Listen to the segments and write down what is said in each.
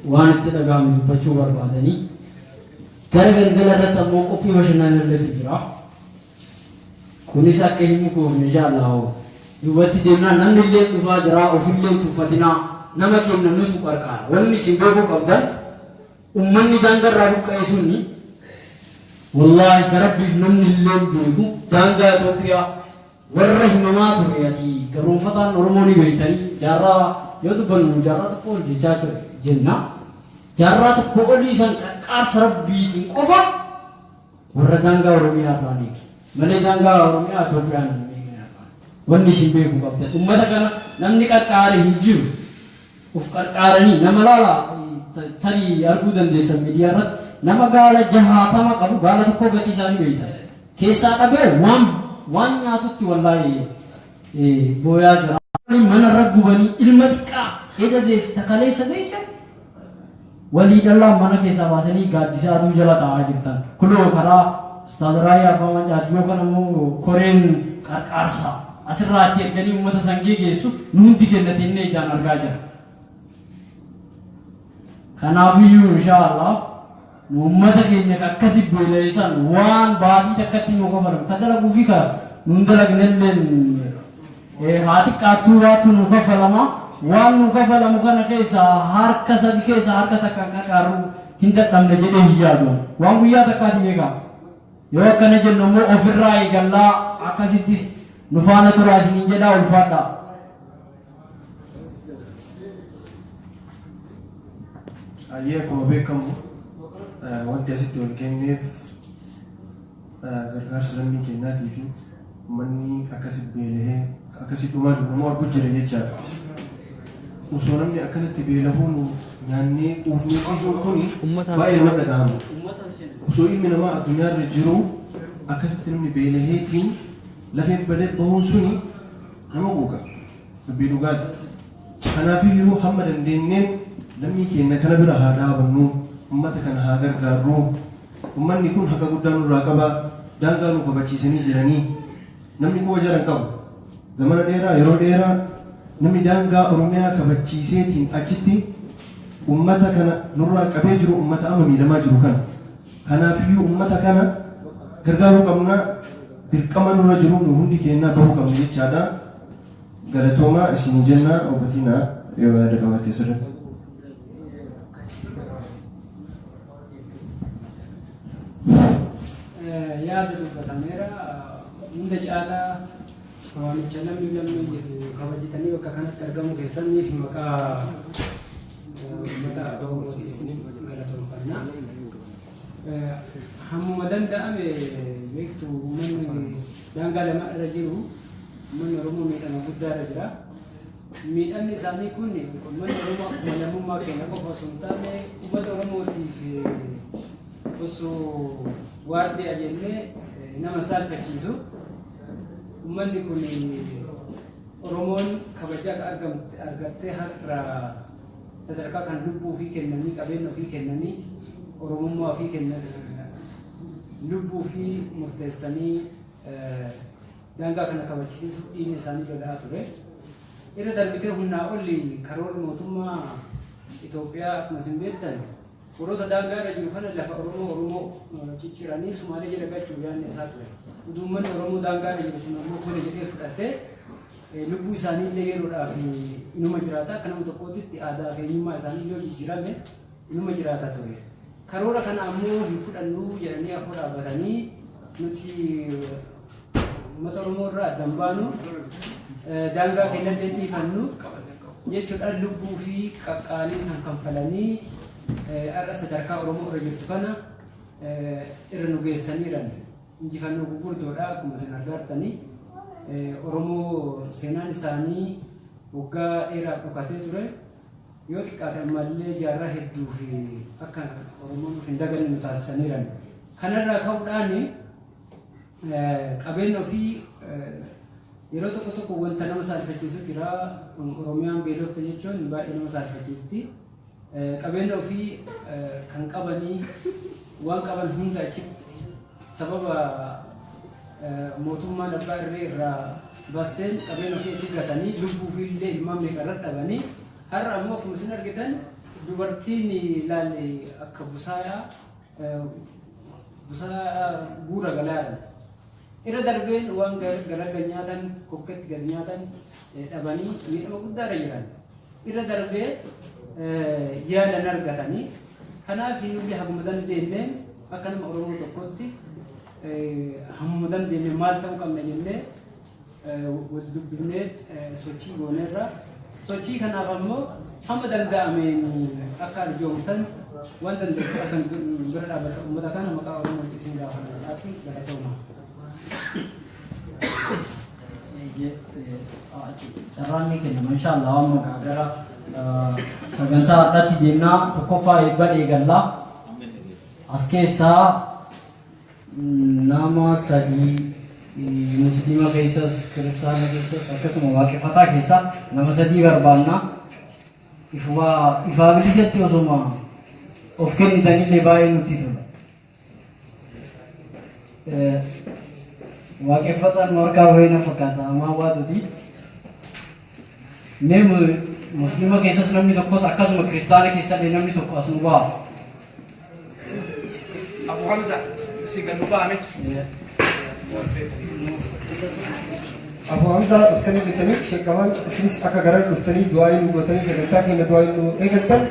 Waan itti dhaga'ame dubbachuu barbaadanii gara galgala irratti ammoo qophii bashannanaa irratti jira. Kunis akka hin mukoofne inshaallah duubatti deemnaan namni illee dhufaa jira, ofillee hin tuffatinaa, nama kenna nutu qarqaara. Wanni isin beekuu qabdan, ummanni daangarraa buqqa'e suni, wallaahi ka rabbiif namni illee beeku, daangaa Itoophiyaa warra himamaa ture, ati gabroonfataan Oromoo ni beektanii, jaarraa yoo dubbannu jaarraa tokko ol jechaa ture jenna. Jaarraa tokko olii san qarqaarsa rabbiitiin qofa warra daangaa Oromiyaa irraa eegi. Malee daangaa Oromiyaa Itoophiyaan hin eegine irraa. Wanni isin beekuu qabdan, ummata kana namni qarqaare hin jiru. Uf qarqaaranii nama laala, tarii arguu dandeessan miidiyaa irratti, nama gaala 60 qabu, gaala tokko gatii isaanii beektan. Keessaa dhabee waan nyaatutti wallaahi booyaa jira. Mana irra gubanii, ilma xiqqaa eda deesse, takaleessa deesse, walii dhallaan mana keessaa baasanii gaaddisa aduu jala taa'aa jirtan. Kunoo karaa Ustaaz Raayyaa Abbaa Mancaati yookaan ammoo koreen qarqaarsaa asirraa itti erganii uummata san geessu, nu hundi kenna tennee ijaan argaa jira. Kanaafiyyuu inshaallah nu uummata keenya ka akkasi beela'e san waan baatii takkatti nu kafalamu ka dalaguu fi ka nun dalagnelleen haa xiqqaattuu baattu nu kafalama. Waan nu kafalamu kana keessa harka sadi keessa harka takkaan qarqaaruu hin dadhabne jedhee hin yaadu. Waan guyyaa takkaati beekaa. Yoo akkana jennu immoo ofirraa eegallaa, akkasittis nu faana turaa isiniin jedhaa, ulfaadhaa. Ayyee, akkuma beekamu wanti asitti wal kenneef gargaarsa lammii kennaatii fi uummanni akkasi beelahee akkasi dhumaa jiru nama arguu jira jechaadha. Osoo namni akkanatti beelahuu nu nyaannee quufnee ciisuun kuni baay'ee nama dhaga'ama. Osoo ilmi namaa addunyaarra jiru akkasitti namni beelaheetiin lafeen badee bahuun suni nama quuqa. Dubbii dhugaati. Kanaafiyyuu hamma dandeenyeen lammii keenya kana bira haa dhaabannu, uummata kana haa gargaarru. Uummanni kun haqa guddaa nurraa qaba, daangaa nu kabachiisanii jiranii. Namni quba jala hin qabu. Zamana dheeraa, yeroo dheeraa namni daangaa Oromiyaa kabachiiseetiin achitti uummata kana nurraa qabee jiru uummata amma miidhamaa jiru kana. Kanaafiyyuu uummata kana gargaaruu qabna, dirqama nurra jiru nu hundi keenyaa bahuu qabna jechaadha. Galatoomaa isin jenna. Obbotiina, yoo yaada qabaatte asirratti. Yaada dubbatameera. Hunda caalaa waamicha lammii lammii jedhu kabajatanii bakka kanatti argamu keessaniif maqaa uummata Oromootiin galatoomfanna. Hammuma danda'ame, beektu, uummanni daangaa lama irra jiru, uummanni Oromoo miidhama guddaa irra jira. Miidhamni isaanii kun uummanni Oromoo akkuma lammummaa keenya qofa osoo hin taane, uummata Oromootiif osoo waardiyaa jennee nama saalfachiisu. Uummanni kun, Oromoon kabajaa akka argattee har'a sadarkaa kan lubbuu ofii kennanii, qabeenya ofii kennanii, Oromummaa ofii kennan, lubbuu ofii murteessanii daangaa kana kabachisiisuuf dhiigni isaanii lola'aa ture. Irra darbitee humnaa olli karoorri mootummaa Itoophiyaa, akkuma isin beektan, warroota daangaa irra jiru kana lafa Oromoo cicciranii Sumaalee jala galchuuf yaadni isaa ture. Utuu uummanni Oromoo daangaa irra jiru sun ammoo tole jedhee fudhatee, lubbuu isaanii illee yeroodhaaf inuma jiraata, akka nama tokkootitti aadaa fi eenyummaa isaanii illee jijjiirame inuma jiraata ture. Karoora kana ammoo hin fudhannu jedhanii afoo dhaabbatanii, nuti uummata Oromoo irraa addan baanu, daangaa keenyallee dhiifannu jechuudhaan lubbuu fi qaqqaalii san kanfalanii har'a sadarkaa Oromoo irra jirtu kana irra nu geessaniiran. Injifannoo gurguddoodha akkuma isin argaartanii. Oromoo seenaan isaanii waggaa dheeraaf dhokatee ture. Yoo xiqqaate ammallee jaarraa hedduu fi akka Oromoon of hin daganne nu taasisaniiran. Kanarraa ka'uudhaan qabeenya ofii yeroo tokko tokko wanta nama saalfachiisu jira. Oromiyaan beelofte jechuun baay'ee nama saalfachiifti. Qabeenya ofii kan qabanii, waan qaban hunda achitti sababa mootummaan abbaa irree irraa basseen qabeenya ofii achi gatanii, lubbuu ofii illee ilmaan meeqa irra dhabanii Har'a ammoo akkuma isin argitan dubartiin ilaalle akka busaayaa busaayaa guura galaa jiran. Irra darbeen waan garagal nyaatan kokketti gad nyaatan dhabanii miidhama guddaarra jiran. Irra darbee yaalan argatanii kanaaf nuti haguma dandeenyeen akka nama Oromoo tokkotti hammuma dandeenye maal ta'uu qabna jennee wal dubbifnee sochii gooneerra. Sochii kanaaf ammoo hamma danda'ameen akka arjoomtan waan dandeessu akka bira dhaabbata uummata kana maqaa Oromootti isin gaafannaadhaaf galatooma. Carraan ni kennama inshallah waan maqaa gara sagantaa har'aatti deemnaa tokkoffaa eebba eegallaa. As keessaa nama sadii musliima keessas kiristaana keessas akkasuma waaqeffataa keessaa nama sadii barbaanna. Ifaa bilisatti osoma of kennitanillee baay'ee nutti tola. Waaqeffataan nu harkaa bahee na fakkaata hamaa waatuti. Mee musliima keessas namni tokkos akkasuma kiristaana keessallee namni tokko as nu ba'a. Abu Hamza, si gad nu ba'ame. Abu Hamza dhuftanii jettanii sheekamaan isinis akka gara dhuftanii du'aa nu gootanii sagantaa keenya du'aa nu eegaltan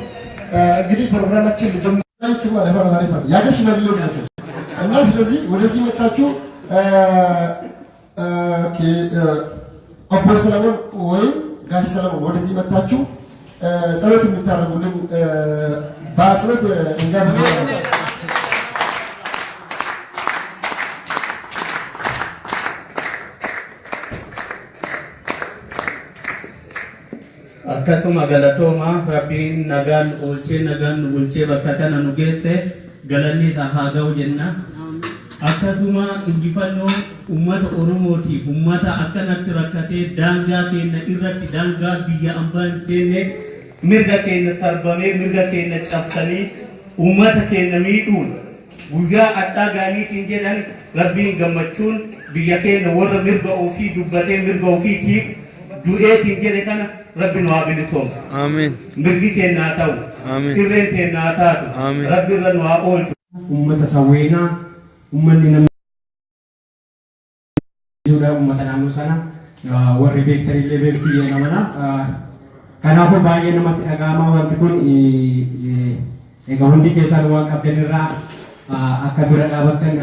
እንግዲህ ፕሮግራማችን ልጀምራችሁ ማለት ነው ማለት ነው የሀገር ሽማግሌዎች ናቸው እና ስለዚህ ወደዚህ መጣችሁ okay አቦ ሰለሞን ወይም ጋሽ ሰለሞን ወደዚህ መጣችሁ ጸሎት እንድታደርጉልን በአጽንኦት እንጋብዛለን። Akkasuma galatooma rabbiin nagaan oolchee nagaan nu bulchee bakka kana nu geesse galanni isaa haa ga'u jenna. Akkasuma injifannoo uummata Oromootiif uummata akkanatti rakkatee daangaa keenya irratti daangaa biyya ambaa hin seenne mirga keenya sarbamee mirga keenya cabsanii uummata keenya miidhuun guyyaa addaa gaaniitiin jedhan rabbiin gammachuun biyya keenya warra mirga ofii dubbatee mirga ofiitiif du'eetiin jedhe kana rabbi nu haa bilisoomsu. Amiin. Mirgi keenya haa ta'u. Amiin. Irreen keenya haa taatu. Amiin. Rabbi irra nu haa oolchu. Uummata sawweenaa uummanni namni uummata naannoo sana warri beektanillee beektu jedhamana. Kanaafuu baay'ee namatti dhaga'ama wanti kun egaa hundi keessan waan qabdan irraa akka bira dhaabattan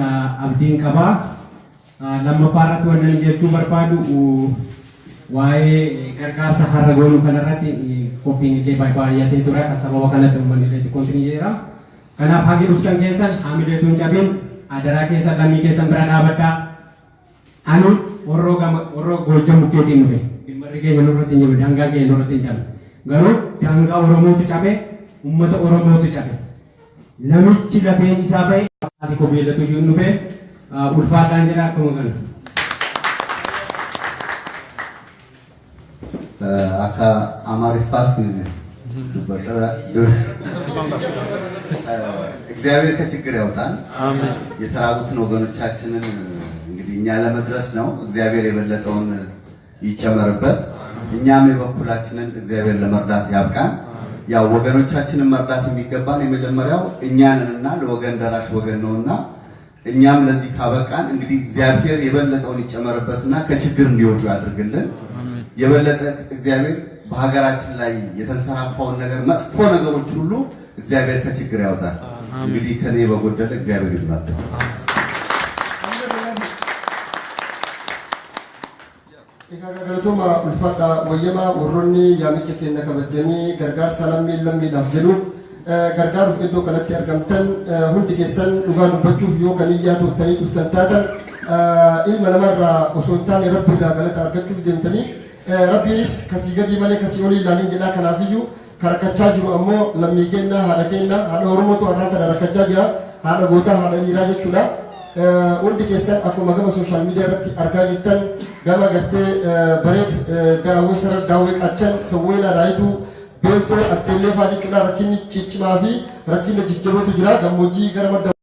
abdiin qaba. Lammaffaa irratti wannan jechuu barbaadu waa'ee gargaarsa har'a goonuu kanarratti qophiin illee baay'atee ture akka sababa kanatti uummanni illee xiqqoon jira. Kanaaf hagi dhuftan keessan haamileetu hin cabin adaraa keessan lammii keessan bira dhaabadhaa. Ani warroo gama warroo Goojjam bukkeetiin dhufe. Dhimmarri keenya nurratti hin jiru daangaa keenya nurratti hin cabe. Garuu daangaa Oromootu cabe uummata Oromootu cabe. Namichi lafeen isaa bahe haati koo beellatu iyyuu hin dhufe ulfaadhaan jedha akkuma kana. Akka Amaariffaaf dubbadha. እግዚአብሔር ከችግር ያውጣን። አሜን። የተራቡትን ወገኖቻችንን እንግዲህ እኛ ለመድረስ ነው። እግዚአብሔር የበለጠውን ይጨመርበት። እኛም የበኩላችንን እግዚአብሔር ለመርዳት ያብቃን። ያው ወገኖቻችንን መርዳት የሚገባን የመጀመሪያው እኛንንና ለወገን ደራሽ ወገን ነውና እኛም ለዚህ ካበቃን እንግዲህ እግዚአብሔር የበለጠውን ይጨመርበትና ከችግር እንዲወጡ ያድርግልን። የበለጠ እግዚአብሔር በሀገራችን ላይ የተንሰራፋውን ነገር መጥፎ ነገሮች ሁሉ እግዚአብሔር ከችግር ያውጣል። እንግዲህ ከኔ በጎደለ እግዚአብሔር ይሙላበት። Egaa galatooma ulfaadha wayyamaa warroonni yaamicha keenya kabajanii gargaarsa lammii lammiidhaaf jedhu gargaaruuf iddoo kanatti argamtan hundi keessan dhugaa dubbachuuf yoo kan iyyaa turtanii dhuftan taatan ilma namarraa osoo hin taane rabbi irraa galata argachuuf deemtanii rabbiinis kasii gadii malee kasii olii ilaalin jedhaa kanaafiyyuu kan rakkachaa jiru ammoo lammii keenya haadha keenya haadha Oromootu har'aan tana rakkachaa jira haadha gootaa haadha dhiiraa jechuudha. Hundi keessan akkuma gama social media irratti argaa jirtan gama gartee bareed daawwee sarar daawwee qaachan sawweena raayituu beeltoo atteellee fa'aa jechuudha rakkinni ciccimaa fi rakkinni jajjabootu jira gammoojjii gara madda